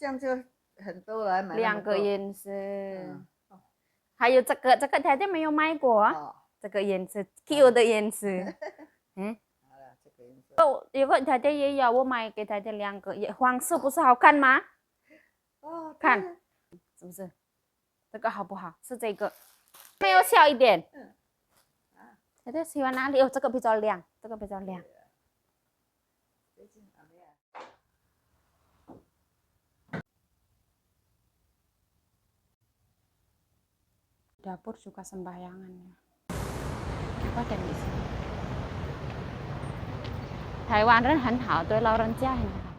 这样就很多了，买2个颜色。还有这个太太没有买过啊。这个颜色 ，Q 的颜色。好了，这个颜色。有个太太也有，我买给太太2个，黄色不是好看吗？看，是不是？这个好不好？是这个，没有小一点。太太喜欢哪里？哦，这个比较亮，这个比较亮。Dapur juga sembayangan ya. Apa dan di sini? 台湾人很好，对老人家很好。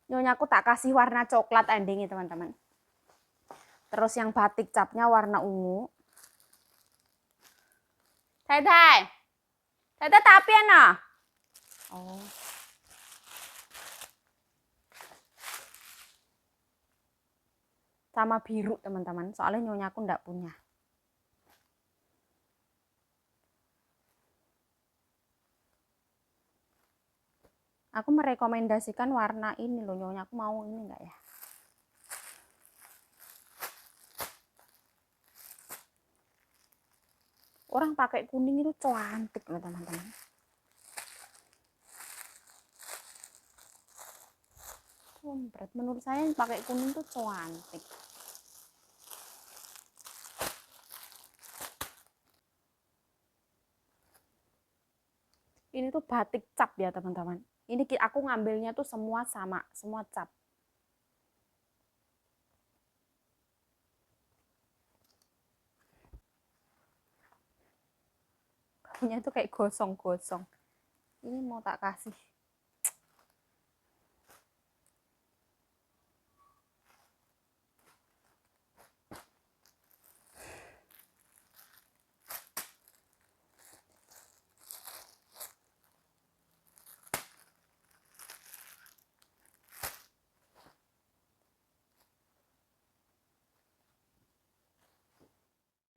Nyonya aku tak kasih warna coklat endingnya teman-teman. Terus yang batik capnya warna ungu. Thầy tapi à? Oh. Sama biru teman-teman, soalnya nyonya aku enggak punya. Aku merekomendasikan warna ini loh, nyonya aku mau ini enggak ya? Orang pakai kuning itu cantik loh teman-teman. Menurut saya yang pakai kuning tuh cantik. Ini tuh batik cap ya teman-teman. Ini aku ngambilnya tuh semua sama, semua cap. Punya tuh kayak gosong-gosong. Ini mau tak kasih.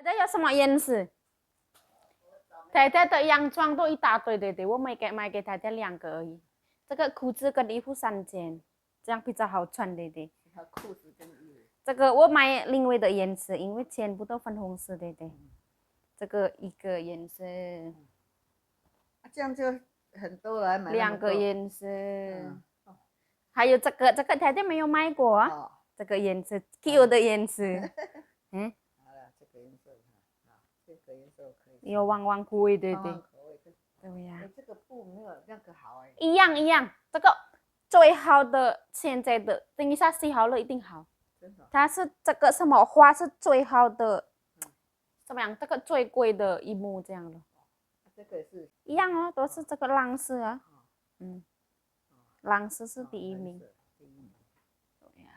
Ada有什么颜色？太太的洋装都一大堆，对对，我买给太太2个而已。这个裤子跟衣服3件，这样比较好穿，对对。裤子跟衣服。这个我买另外的颜色，因为全部都粉红色，对对。这个1个颜色。这样就很多了，买2个颜色。还有这个太太没有买过啊。这个颜色 ，Q 的颜色。好了，这个颜色这个颜色可以。有旺旺口味，对对。对呀。这个布没有那个好哎。一样，这个最好的，现在的，等一下洗好了一定好。真的。它是这个什么花是最好的，怎么样？这个最贵的一幕这样了。这个是。一样哦，都是这个蓝色啊。蓝色是第1名。对呀。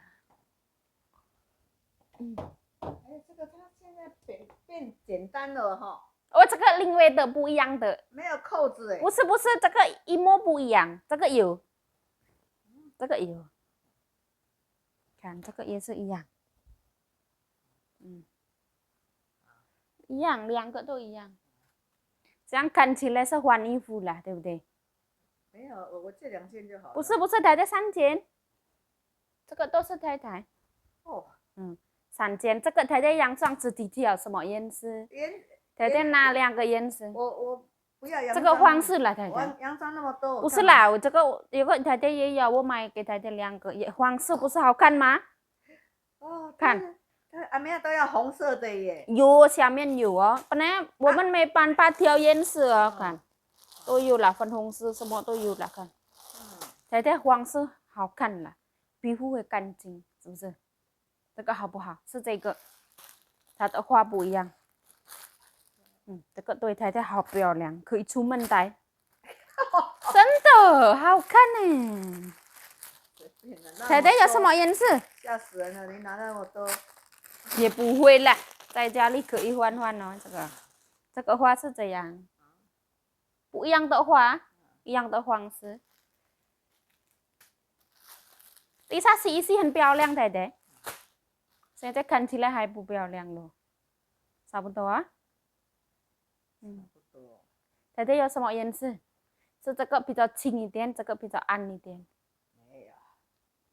这个它现在变简单了哈。这个另外的不一样的。没有扣子哎。不是，这个一模不一样，这个有。这个有。看这个也是一样。一样，2个都一样。这样看起来是换衣服了，对不对？没有，我这2件就好了。不是，太太3件，这个都是太太。3件，这个太太洋装是底条什么颜色？太太拿2个颜色。我不要洋装。这个黄色了，太太。洋装那么多。不是啦，这个有个太太也有，我买给太太2个，黄色不是好看吗？看。阿妹都要红色的耶。有，下面有哦。本来我们没办法挑颜色哦，看，都有了，粉红色什么都有了，看。太太黄色好看了，皮肤会干净，是不是？这个好不好？是这个，它的花不一样。这个对太太好漂亮，可以出门戴。真的好看呢。太太有什么颜色？吓死人了！你拿那么多。也不会啦，在家里可以换哦。这个花是这样，不一样的花，一样的黄色。底下洗一洗很漂亮，太太。现在看起来还不漂亮咯，差不多啊。太太有什么颜色？是这个比较轻一点，这个比较暗一点。没有。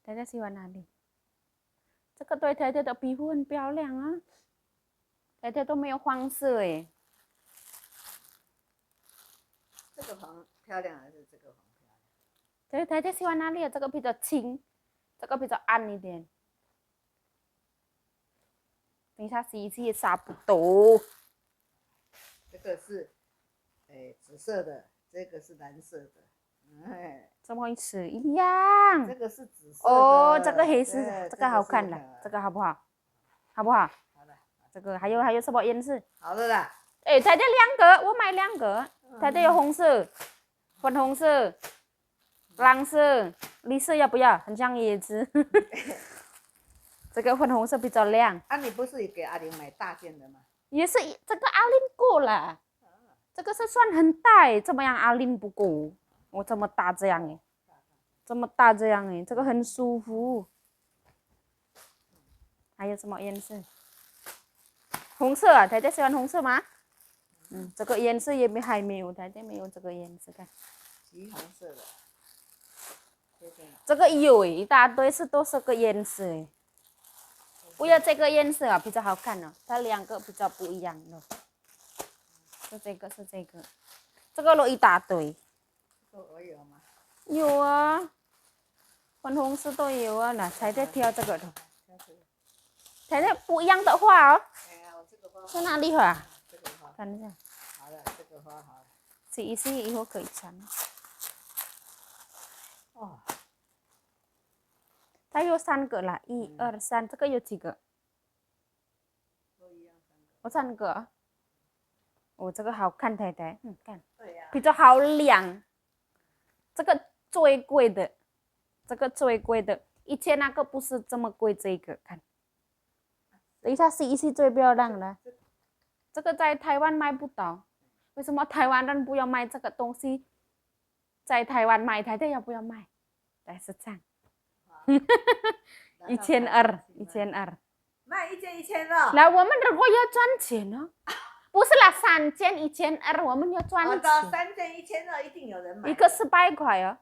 太太喜欢哪里？这个对太太的皮肤很漂亮啊。太太都没有黄色诶。这个黄漂亮还是这个黄漂亮？对，太太喜欢哪里？这个比较轻，这个比较暗一点。等一下洗一洗也差不多。这个是，紫色的，这个是蓝色的。怎么回事？一样。这个是紫色的。哦，这个黑色，这个好看的，这个好不好？好不好？好的。这个还有什么颜色？好的啦。哎，太太两个，我买两个。太太有红色、粉红色、蓝色、绿色要不要？很像椰子。这个粉红色比较亮。啊，你不是也给阿玲买大件的吗？也是这个阿玲过了，这个是算很大，怎么样？阿玲不过，我这么大这样哎，这么大这样哎，这个很舒服。还有什么颜色？红色啊，太太喜欢红色吗？这个颜色也还没有，太太没有这个颜色看。橘红色的。这个有诶，一大堆是都是个颜色诶。不要这个颜色啊，比较好看哦。它两个比较不一样的。是这个，是这个，这个都一大堆。这个我有吗？有啊，粉红色都有啊。那太太挑这个的。太太不一样的花哦。哎呀，我这个花。在哪里花？这个花。看一下。好了，这个花好了。洗一洗以后可以穿。哦。它有3个啦，1、2、3，这个有几个？都一样3个。我3个。哦，这个好看，太太，看。对呀。比较好亮。这个最贵的，这个最贵的，以前那个不是这么贵，这个看。等一下洗一洗最漂亮了。这个在台湾买不到，为什么台湾人不要卖这个东西？在台湾买，太太要不要卖？来是这样。1200，1200。卖1件1200。那我们如果要赚钱呢？不是啦，3件1200，我们要赚钱。 3件1200，一定有人买。一个400块哦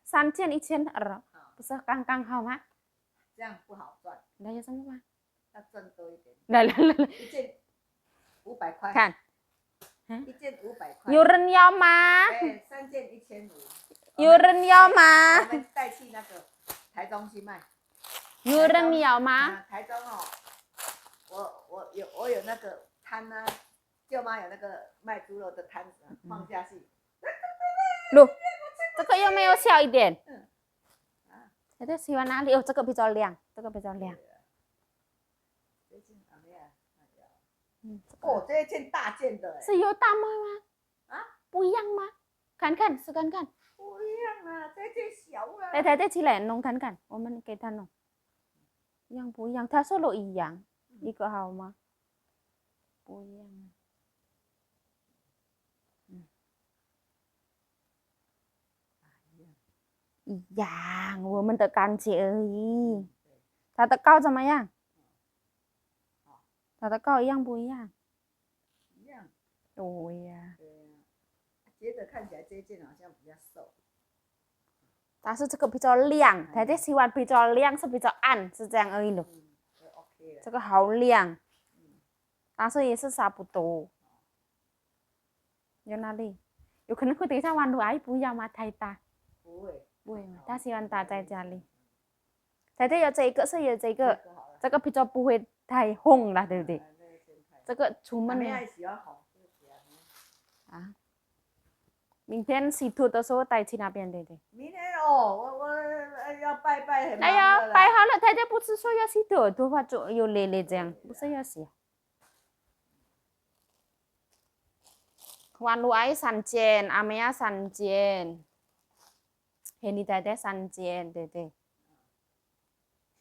，3件1200，不是刚刚好吗？这样不好赚。那有什么吗？要赚多一点。来，一件500块。看，一件500块。有人要吗？ 3件1500。有人要吗？我们带去那个台中去卖。有人要吗？台中哦，我有那个摊啊，舅妈有那个卖猪肉的摊子，放下去。录，这个有没有小一点？太太喜欢哪里？哦，这个比较亮，这个比较亮。哦，这一件大件的。是有大吗？啊？不一样吗？看看，试看看。不一样啊，这件小啊。来，太太起来弄看看，我们给他弄。一样不一样？他说都一样，一个好吗？不一样。一样，我们的感觉而已。它的高怎么样？它的高一样不一样？一样。对呀。觉得看起来这件好像比较瘦。但是这个比较亮，太太喜欢比较亮，是比较暗，是这样而已了。这个好亮，但是也是差不多。有哪里？有可能会等一下玩的哎，不要吗？太大。不会。不会吗？他喜欢打在家里。太太有这个，是有这个，这个比较不会太红了，对不对？这个出门啊。明天洗头的时候带去那边，对不对？明天哦，我要拜拜，很忙的啦。哎呀，拜好了，太太不是说要洗头，头发就有累累这样，不是要洗。วันรู้ไอ้3件，阿妹啊3件，黑你太太3件，对对。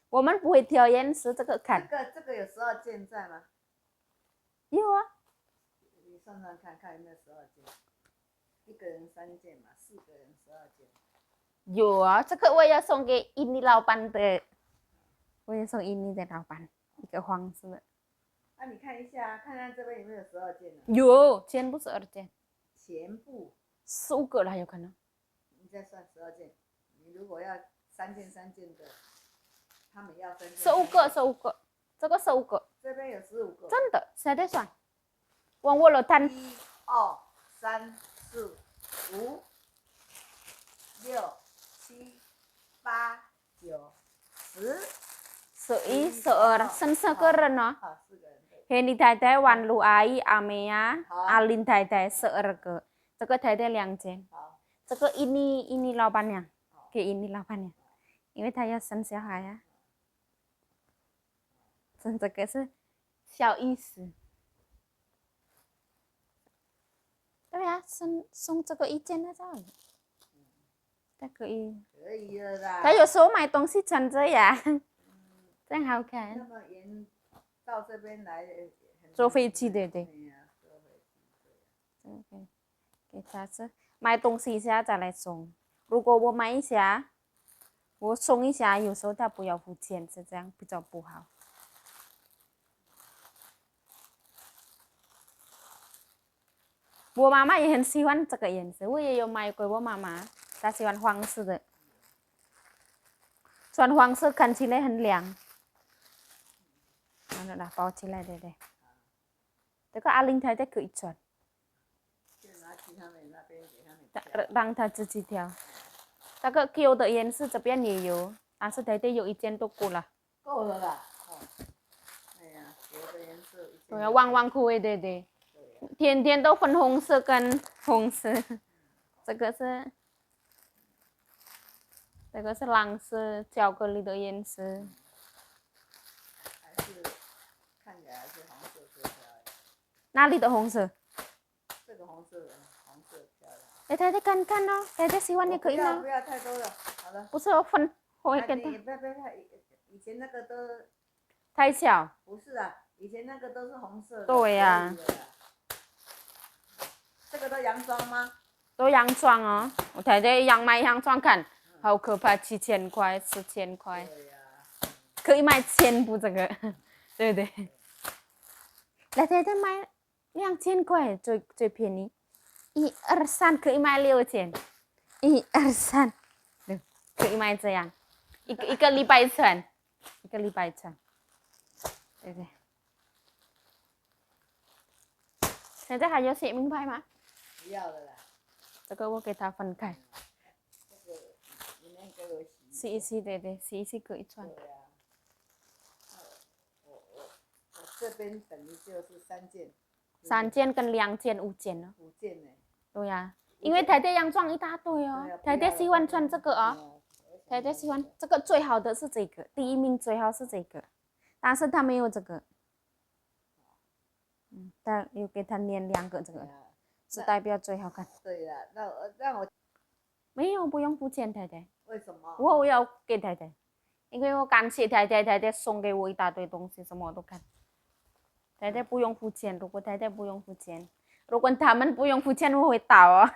我们不会挑颜色，这个看。这个有12件在吗？有啊。你算算看看有没有12件。一个人3件嘛，4个人12件。有啊，这个我要送给印尼老板的，我要送印尼的老板一个黄色。你看一下，看看这边有没有12件呢？有，全部12件。全部15个了，有可能。你再算12件，你如果要3件3件的，他们要分15个，15个，这个15个，这边有15个，真的，谁在算？问我了，谈。1、2、3、4、5、6、7、8、9、10、11、12，剩4个人呢。好，4个人。Henny 太太、Wan Lu Ai、Amea、Alin 太太12个，这个太太2件，这个ini lawannya，给 ini lawannya，因为他要生小孩呀。这个是小意思。对呀，送这个1件那这样，它可以。可以了啦。他有时候买东西穿这样，这样好看。那么远到这边来，坐飞机对对。OK， 给他是买东西一下再来送。如果我买一下，我送一下，有时候他不要付钱，是这样比较不好。我妈妈也很喜欢这个颜色，我也有买给我妈妈，她喜欢黄色的，穿黄色看起来很凉。好了啦，包起来对对。这个阿玲太太可以穿。让她自己挑。那个 Q 的颜色这边也有，但是太太有1件都够了。够了啦。哎呀，Q的颜色。对呀，旺旺酷对对。天天都粉红色跟红色，这个是蓝色巧克力的颜色。还是看起来还是红色最漂亮。哪里的红色？这个红色漂亮。哎，太太看看哦，太太喜欢你可以吗？不要太多了，好了。不是我粉，我会跟他。不，以前那个都太小。不是啊，以前那个都是红色的。对呀。这个都洋装吗？都洋装哦，我太太买洋装看，好可怕，7000块、4000块。对呀。可以买1000部这个，对不对？来太太买2000块最便宜，1、2、3可以买6000，1、2、3，对，可以买这样，一个礼拜穿，一个礼拜穿，对不对？现在还有写名牌吗？不要了啦。这个我给他分开。这个里面给我洗一洗，对对，洗一洗可以穿。对呀。我这边等于就是3件。3件跟2件5件了。5件呢。对呀，因为太太洋装一大堆哦，太太喜欢穿这个哦，太太喜欢这个最好的是这个，第1名最好是这个，但是他没有这个。但又给他粘2个这个，是代表最好看。对呀，让我没有不用付钱，太太。为什么？我要给太太，因为我感谢太太，太太送给我一大堆东西，什么都看。太太不用付钱，如果太太不用付钱，如果他们不用付钱，我会倒哦。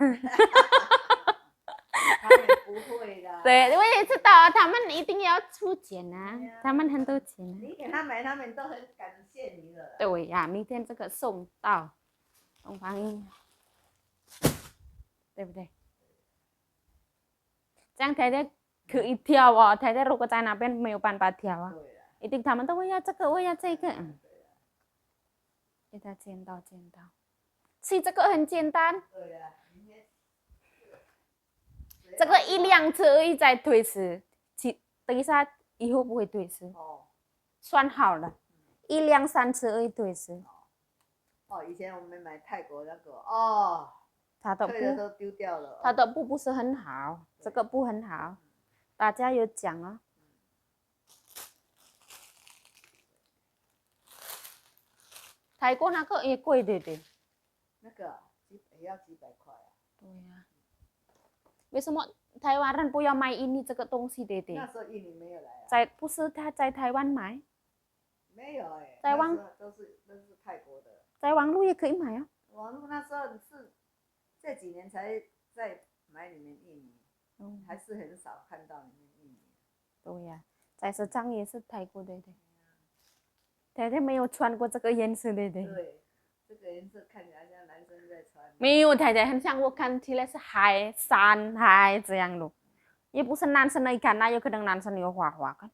他们不会的。对，我也知道，他们一定要出钱啊，他们很多钱啊。你给他买，他们都很感谢你了。对呀，明天这个送到东方英，对不对？这样太太可以挑哦，太太如果在那边没有办法挑啊，一定他们都会要这个，我要这个。给他剪刀。其实这个很简单。对呀。这个1、2次而已在推迟，等一下以后不会推迟。算好了，1、2、3次而已推迟。以前我们买泰国那个它的布都丢掉了。它的布不是很好，这个布很好，大家有讲啊。泰国那个也贵对对。那个也要几百块啊。对呀。为什么台湾人不要买印尼这个东西对对？那时候印尼没有来啊。不是他在台湾买。没有哎。在都是泰国的。在网络也可以买啊。网络那时候是这几年才在买里面印尼，还是很少看到里面印尼。对呀，在市场也是泰国对对。太太没有穿过这个颜色对对。对。这个颜色看起来像男生在穿。没有，太太很像我看起来是海山海这样咯。也不是男生的一看，那有可能男生有花花看。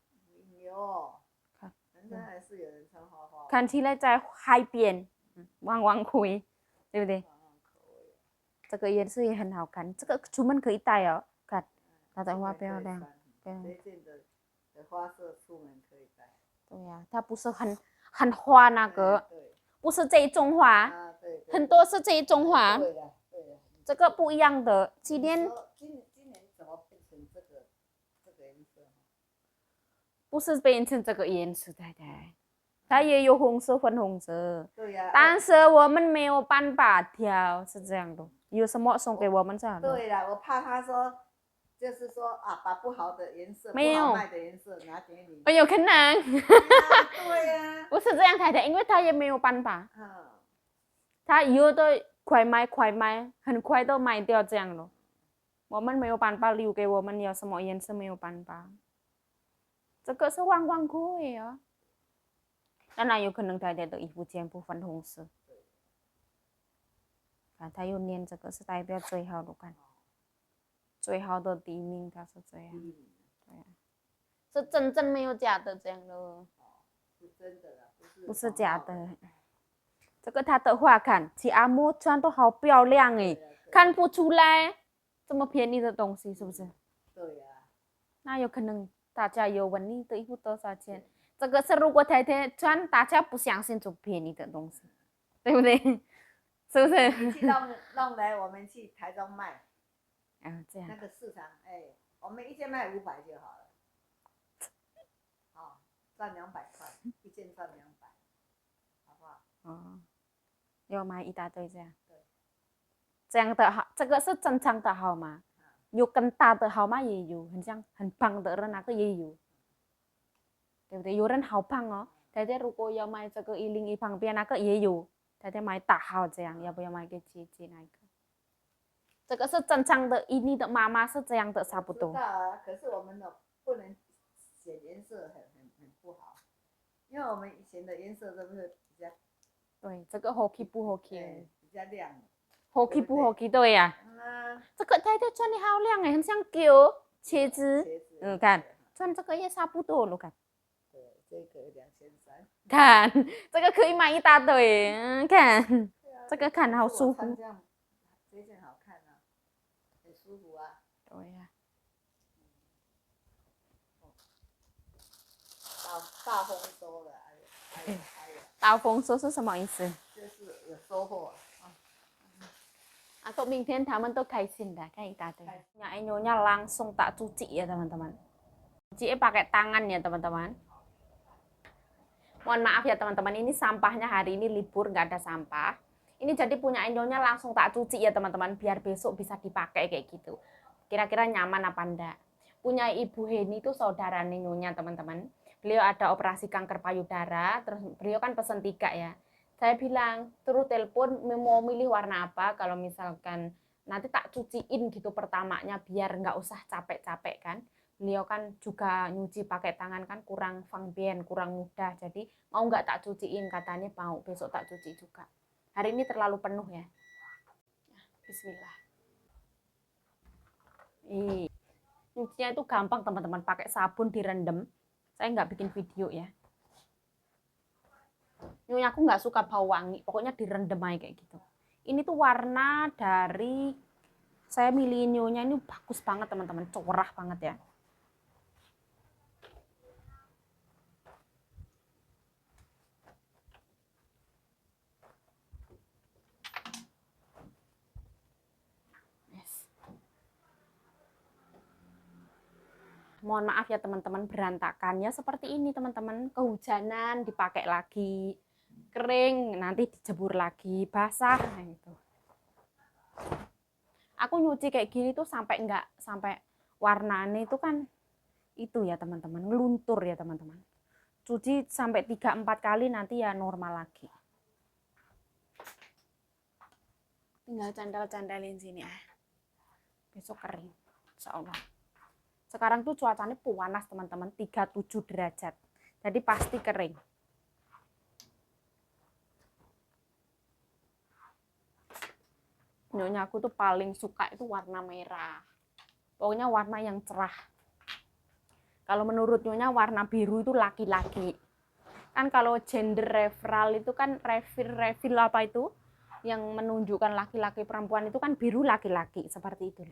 有，男生还是有人穿花花。看起来在海边，汪汪灰，对不对？这个颜色也很好看，这个出门可以戴哦，看，它的花漂亮。这件的花色出门可以戴。对呀，它不是很花那个，不是这种花，很多是这种花。对的，对的。这个不一样的，今年怎么变成这个颜色？不是变成这个颜色，太太，它也有红色、粉红色。对呀。但是我们没有办法挑，是这样的。有什么送给我们这样的？对了，我怕他说，就是说啊，把不好的颜色、没有不好卖的颜色拿给你。有可能。对呀。不是这样，太太，因为他也没有办法。他有的快卖，很快都卖掉这样咯。我们没有办法留给我们要什么颜色没有办法。这个是旺旺灰啊。当然有可能太太的衣服全部粉红色。看他又念这个是代表最好的看，最好的第一名，他是这样。对啊，是真正没有假的这样的。是真的啦，不是假的。这个他的话看，其阿嬷穿都好漂亮诶，看不出来这么便宜的东西，是不是？对呀。那有可能大家有问你的衣服多少钱？这个是如果太太穿，大家不相信这便宜的东西，对不对？是不是？你去弄来，我们去台中卖。这样。那个市场，我们一件卖500就好了。赚200块，一件赚200，好不好？要买一大堆这样。这样的好，这个是正常的好吗？有更大的好吗？也有，很像很胖的人那个也有，对不对？有人好胖哦，太太如果要买这个101旁边那个也有，太太买大号这样，要不要买给姐姐那个？这个是正常的，你的妈妈是这样的，差不多。知道啊，可是我们的不能选颜色很不好，因为我们以前的颜色都是比较。对，这个好看不好看？比较亮。好看不好看？对呀。这个太太穿的好亮哎，很像狗茄子。看穿这个也差不多了，看。对，这个2300。看这个可以买一大堆，看这个看好舒服。这件好看啊，很舒服啊。对呀。大丰收了，大丰收是什么意思？就是有收获。Atau明天他们都开心dah kayak tadi. Nyonya langsung tak cuci ya teman-teman. Cuci pakai tangan ya teman-teman. Mohon maaf ya teman-teman, ini sampahnya hari ini libur nggak ada sampah. Ini jadi punya Nyonya langsung tak cuci ya teman-teman, biar besok bisa dipakai kayak gitu. Kira-kira nyaman apa enggak? Punya Ibu Heni itu saudara Nyonya teman-teman. Beliau ada operasi kanker payudara, terus beliau kan pesen 3 ya. Saya bilang, terus telepon mau milih warna apa, kalau misalkan nanti tak cuciin gitu pertamanya biar nggak usah capek-capek kan. Beliau kan juga nyuci pakai tangan kan kurang fangbian, kurang mudah, jadi mau nggak tak cuciin, katanya mau besok tak cuci juga. Hari ini terlalu penuh ya. Bismillah. Nyucinya itu gampang teman-teman, pakai sabun direndam. Saya nggak bikin video ya. Nyonya aku nggak suka bau wangi, pokoknya direndam aja kayak gitu. Ini tuh warna dari, saya milih Nyonya ini bagus banget teman-teman, cerah banget ya. Mohon maaf ya teman-teman, berantakannya seperti ini teman-teman, kehujanan dipakai lagi, kering nanti dijemur lagi, basah nah gitu. Aku nyuci kayak gini tuh sampai warnanya itu kan itu ya teman-teman, ngeluntur ya teman-teman. Cuci sampai 3-4 kali nanti ya normal lagi. Tinggal candal-candalin sini ya. Besok kering, insya Allah. Sekarang tuh cuacanya panas teman-teman, 37 derajat. Jadi pasti kering. Nyonya aku tuh paling suka itu warna merah. Pokoknya warna yang cerah. Kalau menurut Nyonya warna biru itu laki-laki. Kan kalau gender referral itu kan reveal apa itu? Yang menunjukkan laki-laki perempuan itu kan biru laki-laki. Seperti itu.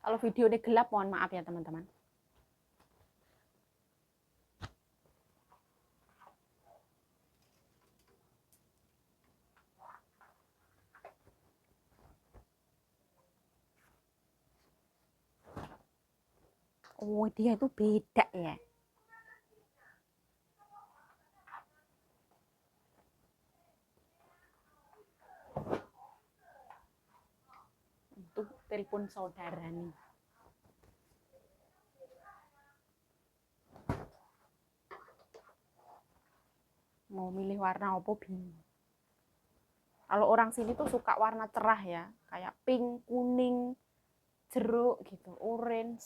Kalau video ini gelap, mohon maaf ya teman-teman. Oh, dia itu beda ya. Untuk telepon saudara nih. Mau milih warna apa bingung. Kalau orang sini tuh suka warna cerah ya, kayak pink, kuning, jeruk gitu, orange.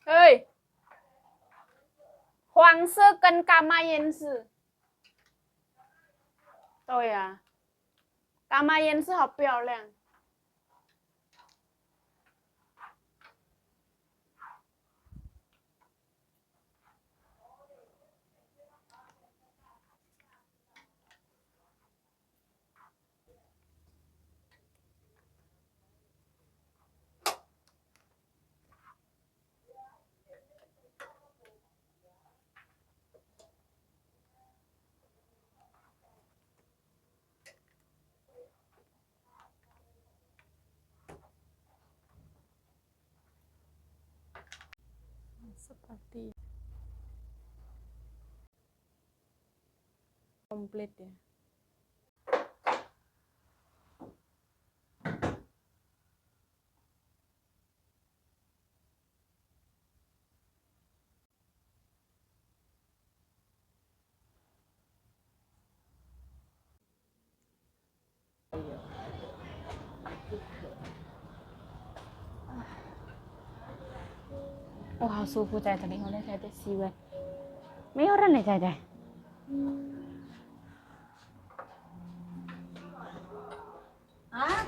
Hei, 黄色跟伽马颜色。对呀，伽马颜色好漂亮。Seperti komplit ya. Wow, 舒服在这里，我来在这洗碗，没有人来在这。啊？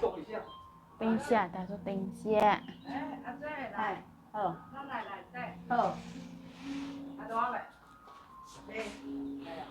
等一下，他说等一下。哎，阿仔来，好，咱来仔，好。阿多来，来，来呀。